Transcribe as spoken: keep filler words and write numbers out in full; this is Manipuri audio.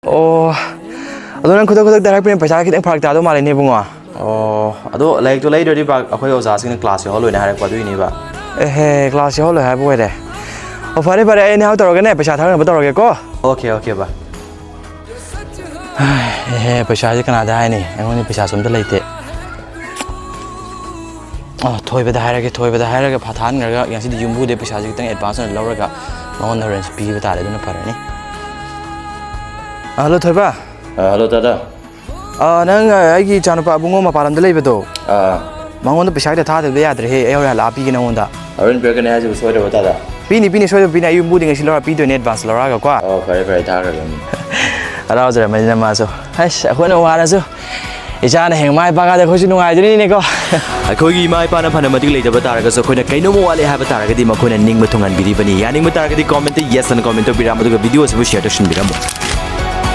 ꯑꯣ, ꯑꯗꯣ ꯅꯪ ꯈꯨꯗꯛ ꯈꯨꯗꯛꯇ ꯍꯥꯏꯔꯛꯄꯅꯤꯅ ꯄꯩꯁꯥ ꯈꯤꯇꯪ ꯐꯔꯛ ꯇꯥꯗꯧ ꯃꯥꯜꯂꯦꯅꯦ, ꯏꯕꯨꯡꯉꯣ꯫ ꯑꯣ, ꯑꯗꯣ ꯂꯥꯏꯔꯤꯛꯇꯣ ꯂꯩꯗ꯭ꯔꯗꯤ ꯕꯥ, ꯑꯩꯈꯣꯏ ꯑꯣꯖꯥꯁꯤꯡꯅ ꯀ꯭ꯂꯥꯁ ꯌꯥꯎꯍꯜꯂꯣꯏꯅ ꯍꯥꯏꯔꯛꯄ, ꯑꯗꯨꯏꯅꯦꯕ꯫ ꯑꯦꯍꯦ, ꯀ꯭ꯂꯥꯁ ꯌꯥꯎꯍꯜꯂꯣꯏ ꯍꯥꯏꯕ ꯑꯣꯏꯔꯦ꯫ ꯑꯣ, ꯐꯔꯦ, ꯐꯔꯦ, ꯑꯩ ꯅꯍꯥꯛ ꯇꯧꯔꯒꯅꯦ, ꯄꯩꯁꯥ ꯊꯥꯔꯛꯅꯕ ꯇꯧꯔꯒꯦꯀꯣ꯫ ꯑꯣꯀꯦ, ꯑꯣꯀꯦ, ꯕꯥ꯫ ꯑꯦꯍꯦ, ꯄꯩꯁꯥꯁꯦ ꯀꯅꯥꯗ ꯍꯥꯏꯅꯤ? ꯑꯩꯉꯣꯟꯗ ꯄꯩꯁꯥꯁꯨ ꯑꯝꯇ ꯂꯩꯇꯦ꯫ ꯑ, ꯊꯣꯏꯕꯗ ꯍꯥꯏꯔꯒꯦ, ꯊꯣꯏꯕꯗ ꯍꯥꯏꯔꯒ ꯐꯥꯊꯍꯟꯈ꯭ꯔꯒ ꯉꯁꯤꯗꯤ ꯌꯨꯝꯕꯨꯗꯩ ꯄꯩꯁꯥꯁꯦ ꯈꯤꯇꯪ ꯑꯦꯗꯚꯥꯟꯁ ꯑꯣꯏꯅ ꯂꯧꯔꯒ ꯃꯉꯣꯟꯗ ꯍꯣꯔꯦꯟ ꯄꯤꯕ ꯇꯥꯔꯦ, ꯑꯗꯨꯅ ꯐꯔꯅꯤ꯫ ꯑ, ꯍꯜꯂꯣ, ꯊꯣꯏꯕ꯫ ꯑ, ꯍꯜꯂꯣ, ꯇꯥꯗ꯫ ꯑ, ꯅꯪ, ꯑ, ꯑꯩꯒꯤ ꯏꯆꯥꯅꯨꯄꯥ ꯑꯕꯨꯡꯉꯣ ꯃꯄꯥꯟ ꯂꯝꯗ ꯂꯩꯕꯗꯣ, ꯑꯥ꯫ ꯃꯉꯣꯟꯗ ꯄꯩꯁꯥ ꯈꯤꯇ ꯊꯥꯗꯕꯗ ꯌꯥꯗ꯭ꯔꯦꯍꯦ, ꯑꯩ ꯍꯣꯔꯦꯟ ꯍꯜꯂꯛꯑ ꯄꯤꯒꯦ ꯅꯉꯣꯟꯗ꯫ ꯍꯣꯔꯦꯟ ꯄꯤꯔꯛꯀꯅꯤ ꯍꯥꯏꯁꯤꯕꯨ ꯁꯣꯏꯗ꯭ꯔꯕꯣ, ꯇꯥꯗ? ꯄꯤꯅꯤ, ꯄꯤꯅꯤ, ꯁꯣꯏꯗꯅ ꯄꯤꯅꯤ, ꯑꯩ ꯌꯨꯝꯕꯨꯗꯤ ꯉꯁꯤ ꯂꯧꯔ ꯄꯤꯗꯣꯏꯅꯦ, ꯑꯦꯗꯚꯥꯟꯁ ꯂꯧꯔꯛꯑꯒꯀꯣ꯫ ꯑꯣ, ꯐꯔꯦ, ꯐꯔꯦ, ꯊꯥꯈ꯭ꯔꯒꯦ, ꯎꯝ꯫ ꯍꯔꯥꯎꯖꯔꯝꯃꯅꯤꯅ ꯃꯥꯁꯨ꯫ ꯑꯁ, ꯑꯩꯈꯣꯏꯅ ꯋꯥꯔꯁꯨ ꯏꯆꯥꯅ ꯍꯌꯦꯡ ꯃꯥꯏ ꯄꯥꯛꯑꯗꯤ ꯑꯩꯈꯣꯏꯁꯨ ꯅꯨꯡꯉꯥꯏꯗꯣꯏꯅꯤꯅꯦꯀꯣ꯫ ꯑꯩꯈꯣꯏꯒꯤ ꯏꯃꯥ ꯏꯄꯥꯅ ꯐꯅ ꯃꯇꯤꯛ ꯂꯩꯖꯕ ꯇꯥꯔꯒꯁꯨ, ꯑꯩꯈꯣꯏꯅ ꯀꯩꯅꯣꯝꯃ ꯋꯥꯠꯂꯦ ꯍꯥꯏꯕ ꯇꯥꯔꯒꯗꯤ ꯃꯈꯣꯏꯅ ꯅꯤꯡꯕ ꯊꯨꯡꯍꯟꯕꯤꯔꯤꯕꯅꯤ꯫ ꯌꯥꯅꯤꯡꯕ ꯇꯥꯔꯒꯗꯤ comment ꯇ yes ꯑꯅ comment ꯇꯧꯕꯤꯔꯝꯃꯨ, ꯑꯗꯨꯒ video ꯑꯁꯤꯕꯨ share ꯇꯧꯁꯤꯟꯕꯤꯔꯝꯃꯨ꯫